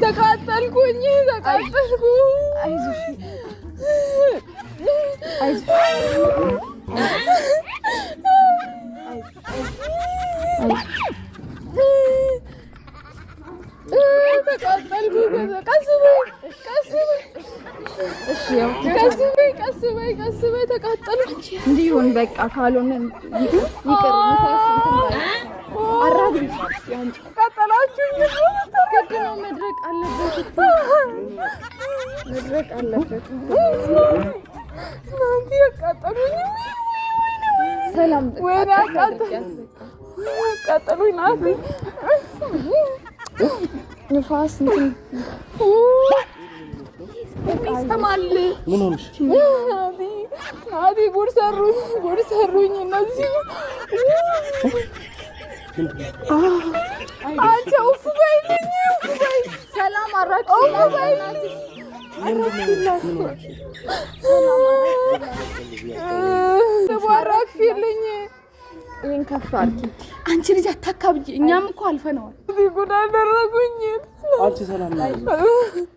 ተቃጠልኩኝ፣ ተቃጠልኩ። አይዞሽ አይዞሽ ተቃጠልኩ። ቀስ በይ፣ ቀስ በይ፣ ቀስ በይ፣ ቀስ በይ፣ ቀስ በይ። ተቃጠልኩ። እንዲሁን በቃ ካልሆነ ይቅር። ንፋስ እንትን አራግቢ። ቃጠላችሁኝ። ግድ ነው፣ መድረቅ አለበት እኮ መድረቅ አለበት። ናቲ ያቃጠሉኝ። ሰላም ወይኔ አቃጠሉኝ። ናቲ ንፋስ እንትን ይሰማል። ምን ሆንሽ? ናቲ ናቲ ጉድ ሰሩኝ፣ ጉድ ሰሩኝ እነዚህ። አንቺ ውፍ በይልኝ፣ ውፍ በይ፣ ሰላም አራግፊ ውፍ በይልኝ። አራግፊልኝ። ይሄን ከፍ አድርጊ። አንቺ ልጅ አታካብጂ። እኛም እኮ አልፈነዋል። ጉድ አደረጉኝ። አንቺ ሰላም ነው?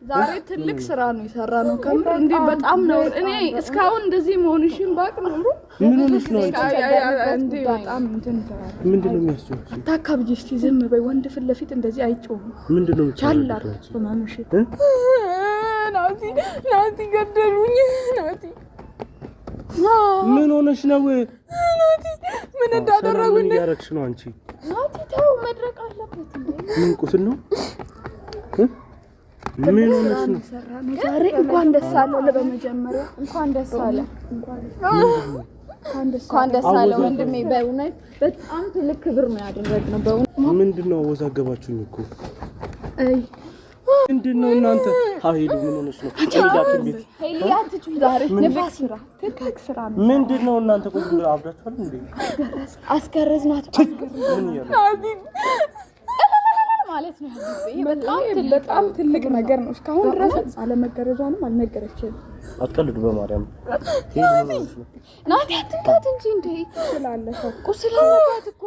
ዛሬ ትልቅ ስራ ነው የሰራ ነው። ከምር እንዴ በጣም ነው። እኔ እስካሁን እንደዚህ መሆንሽን ባቅ ኖሮ ምን ሆነሽ ነው አንቺ? እንዴ በጣም እንትን ትላለህ። ምንድን ነው የሚያስጨውሽ? አታካብጂ። እስቲ ዝም በይ። ወንድ ፊት ለፊት እንደዚህ አይጮህም። ምንድን ነው ቻል የምታደርጊው አድርግ አንቺ? ህመምሽን። ናቲ ናቲ ገደሉኝ። ናቲ ምን ሆነሽ ነው? ናቲ ምን እንዳደረጉኝ ምን እያደረግሽ ነው አንቺ? ናቲ ተው፣ መድረቅ አለበት እንዴ። ምን ቁስል ነው? ምን ሆነሽ ነው? ሰራ ነው ዛሬ። እንኳን ደስ አለ። በመጀመሪያ እንኳን ደስ አለ፣ እንኳን ደስ አለ ወንድሜ። በእውነት በጣም ትልቅ ክብር ነው ያደረግነው። በእውነት ምንድን ነው አወዛገባችሁኝ እኮ። አይ ምንድን ነው እናንተ? ሀይሉ ምን ሆነሽ ነው? ሄዳችሁ ቤት ሄሊ አትጩህ ዛሬ ንፋስ ስራ ትልቅ ስራ ነው። ምንድን ነው እናንተ? ቆይ ዝም ብላ አብዳችኋል እንዴ? አስገረዝናት ምን እያደረግሽ ማለት ነው። ይሄ በጣም በጣም ትልቅ ነገር ነው። እስካሁን ድረስ አለመገረዟንም አልነገረችም። አትቀልዱ በማርያም። ሄሉ ምን ሆነሽ ነው? ናቲ አትንካት እንጂ እንዴ ስላለፈው ቁስል አለባት እኮ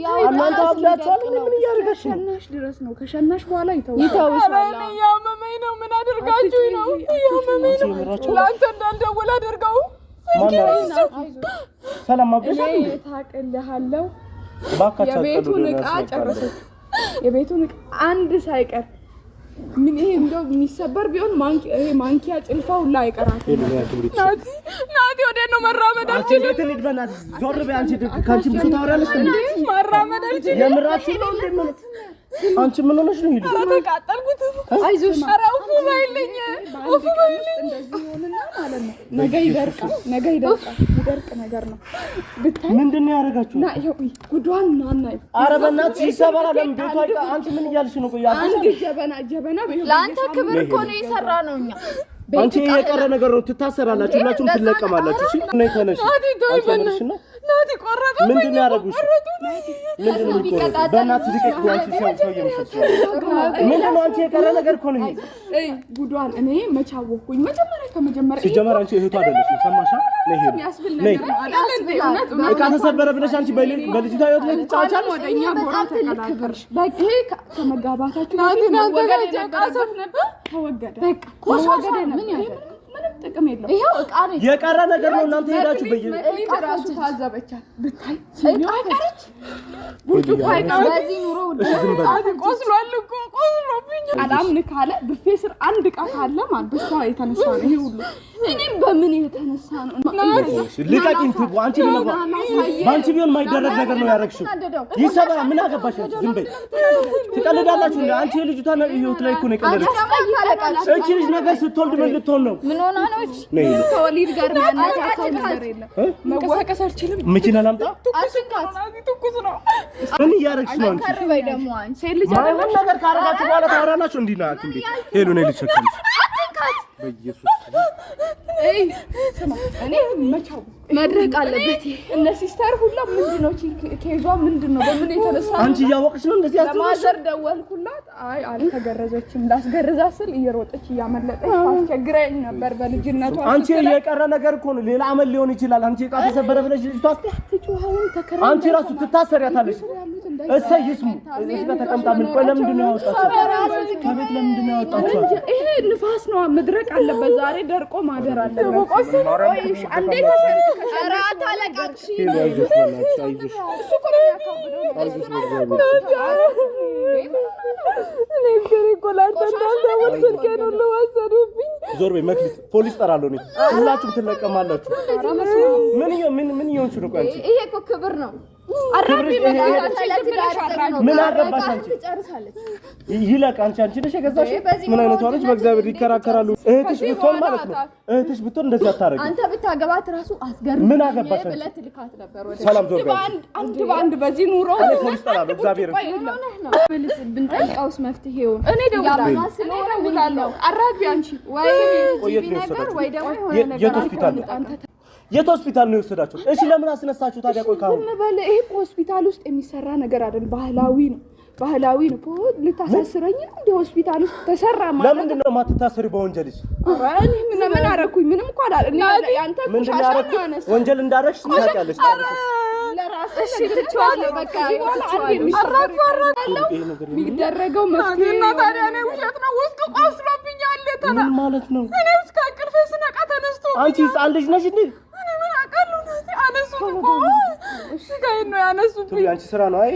ያው እናንተ አብዳችኋል እንዴ? ምን እያደረጋችሁ ነው? ከሸናሽ ድረስ ነው። ከሸናሽ በኋላ ይተውሻል። ይተውሻል። ኧረ እኔ እያመመኝ ነው። ምን አደርጋችሁኝ ነው? እያመመኝ ነው። የምራቸው ለአንተ እንዳልደውል አደርገው። ማን አደረገ? ሰላም አብደሻል እንዴ? ታቅልሃለሁ። እባካችሁ አትቀልዱ። የቤቱን ዕቃ ጨረሰች። የቤቱን ዕቃ አንድ ሳይቀር ምን ይሄ እንደው የሚሰበር ቢሆን ይሄ ማንኪያ ጭልፋ ሁላ አይቀራትም። ሄሉ ነው ያክብሪት። ናቲ ናቲ ወደ ነው መራመድ አልችልም። ቤት እንሂድ በእናትሽ። ዞር በይ አንቺ። ከአንቺ ብሶ ታወሪያለሽ እንዴ? መራመድ አልችልም። የምራችሁ ነው እንዴ? ምን አንቺ ምን ሆነሽ ነው? ሄሉ ኧረ ተቃጠልኩት። አይዞሽ ኧረ ውፍ በይልኝ፣ ውፍ በይልኝ። እንደዚህ ይሆንና ማለት ነው። ነገ ይደርቃል። ነገ ይደርቃል። ይደርቅ ነገር ነው ብታይ ምንድን ነው ያደረጋችሁ? ና ይኸው ጉዷን ና ና ኧረ በእናትሽ ይሰበራል። ለምን ቤቱ አይቃ? አንቺ ምን እያልሽ ነው? ቆይ አብደሻል አንድ ጀበና ጀበና በይኸው ለአንተ ክብር እኮ ነው የሰራ ነው እኛ አንቺ የቀረ ነገር ነው። ትታሰራላችሁ፣ ሁላችሁም ትለቀማላችሁ። እሺ ነይ ተነሽ። ናቲ ተወኝ አንቺ በእናትህ። ነው ናቲ ቆረጠኝ። ምንድን ነው ያደረጉሽ? ምንድን ነው የሚቆረጠው? በእናትሽ ልቀቂ። አንቺ ሰው ሰው እየመሰልሽ ነው። ምንድን ነው አንቺ የቀረ ነገር እኮ ነው ይሄ። እይ ጉዷን እኔ መች አወኩኝ? መጀመሪያ ከመጀመሪያ ሲጀመር አንቺ እህቱ አይደለሽም። ሰማሻ? ነይ ሄዱ የሚያስብል ነይ። ነገር ነው አይደል እንዴ? እውነት እውነት ዕቃ ተሰበረ ብለሽ አንቺ በልጅቷ ህይወት ላይ ትጫወቻለሽ። ወደ እኛ ጎራ ተቀላቀልሽ። በቃ ይሄ ከመጋባታችሁ ናቲ በፊት ናንተ መወገድ ጋር የነበረበት ነበር። ተወገደ። በቃ ቆሻሻ መወገድ ምን የነበረ ያደርጋል? ምንም ጥቅም የለውም። ይኸው ዕቃ ነው የቀረ ነገር ነው። እናንተ ሄዳችሁ በየ መክሊት ራሱ ታዘበቻት ብታይ ሲኒዋ ቀረች። ብርጭቆ አይቀርም። በዚህ ኑሮ ውድ እሺ ዝም በሉ። ናቲ ቆስሏል እኮ ቆስሎብኛል። አላምን ካለ ብፌ ስር አንድ ዕቃ ካለ ማለት በሷ የተነሳ ነው ይሄ ሁሉ። እኔም በምን የተነሳ ነው? ልቀቂኝ። ትቡ አንቺ ምን ነው በአንቺ ቢሆን የማይደረግ ነገር ነው ያደረግሽው። ይሰበራ ምን አገባሽ? አንቺ ዝም በይ። ትቀልዳላችሁ እንዴ? አንቺ የልጅቷ ህይወት ላይ እኮ ነው የቀለደችው። እቺ ልጅ ነገር ስትወልድ ምን ልትሆን ነው? ምን ሆና ነው እቺ? ነይ ሄሉ። ከወሊድ ጋር የሚያነካካው ነገር የለም። መንቀሳቀስ አልችልም። መኪና ላምጣ? አትንካት። ናቲ ትኩስ ነው። ምን እያደረግሽ ነው አንቺ? ከርበይ ደግሞ አንቺ ሴት ልጅ ማይሆን ነገር ካደረጋችሁ በኋላ ታወራላችሁ። እንዲህ ነው ሐኪም ቤት ሄሉ ነይ ልሸከምሽ። አትንካት። በኢየሱስ እኔ መቻው መድረቅ አለበት። እነ sister ሁላ ምንድነው case ዋ ምንድነው? በምን የተነሳ ነው? አንቺ እያወቅሽ ነው እንደዚህ ያስደረግሽ? ለ mother ደወልኩላት። አይ አልተገረዘችም። ላስገርዛት ስል እየሮጠች እያመለጠች ታስቸግረኝ ነበር በልጅነቷ። አንቺ የቀረ ነገር እኮ ነው። ሌላ አመል ሊሆን ይችላል። አንቺ ዕቃ ተሰበረ ብለሽ ልጅቷ አንቺ ራሱ ትታሰሪያታለሽ። እሰይ ይስሙ። እዚህ ጋር ተቀምጣ ምን ቆይ፣ ለምንድን ነው ያወጣችኋት? ከቤት ለምንድን ነው ያወጣችኋት? ይሄ ንፋስ ነው፣ መድረቅ አለበት። ዛሬ ደርቆ ማደር አለበት። ቆይ እሺ፣ አንዴ ኧረ አታለቃቅሺ። አይዞሽ በእናትሽ አይዞሽ። እሱ እኮ ነው የሚያካብደው። አይዞሽ በእግዚአብሔር። እኔ ግን እኮ ላንተ እንዳልደውል ስልኬን ሁሉ ወሰዱብኝ። ዞር በይ መክሊት፣ ፖሊስ ጠራለሁ እኔ። ሁላችሁም ትለቀማላችሁ። ምን ምን ምን እየሆንሽ ነው? ቆይ አንቺ ይሄ እኮ ክብር ነው። ክብርሽ ምን አረባሽ አንቺ? ትጨርሳለች። ይለቅ። አንቺ አንቺ ነሽ የገዛሽው። ምን አይነት ሆነች? በእግዚአብሔር ይከራከራሉ። እህትሽ ብትሆን ማለት ነው እህትሽ ብትሆን እንደዚህ አታረግም። አንተ ብታገባት ራሱ አስገርም ምን አገባሽ አንቺ? ብለህ ትልካት ነበር ወደ ሰላም ዞር በይ አንቺ። አንድ በአንድ በዚህ ኑሮ እኔ ፖሊስ ጠራለሁ። እግዚአብሔር ብንጠይቀውስ መፍትሄውን እኔ ደውላለሁ፣ ያማ ስለሆነ እኔ ደውላለሁ። አራቢ አንቺ ወይ ቆይ የት ቲቪ ነው ነገር የወሰዳችሁ? ወይ ደግሞ የሆነ ነገር የት ሆስፒታል ነው? የት ሆስፒታል ነው የወሰዳችሁ? እሺ ለምን አስነሳችሁ ታዲያ? ቆይ ካሁን ዝም በል። ይሄ እኮ ሆስፒታል ውስጥ የሚሰራ ነገር አይደል፣ ባህላዊ ነው፣ ባህላዊ ነው። ልታሳስረኝ ነው እንደ ሆስፒታል ውስጥ ተሰራ ማለት ለምንድን ነው የማትታሰሪው በወንጀልሽ? ኧረ እኔ ምን አደረኩኝ? ምንም እኮ አላ እኔ ያንተ ምንድን ነው ቆሻሻ ነው ያደረኩት? ያነሳው። ወንጀል እንዳደረግሽ ታውቂያለሽ። ለራስህ እሺ ትቼዋለሁ፣ በቃ ትቼዋለሁ። ይሄ ነገር የሚደረገው መፍትሄ እና ታዲያ እኔ ውሸት ነው ውስጡ ቆስሎብኛል። ምን ማለት ነው? እኔ እስከ እንቅልፌ ስነቃ ተነስቶ አንቺ ህፃን ልጅ ነሽ እንዴ? እኔ ምን አውቃለሁ? እናቴ አነሱት እኮ ስጋዬን ነው ያነሱብኝ። አንቺ ስራ ነው አይ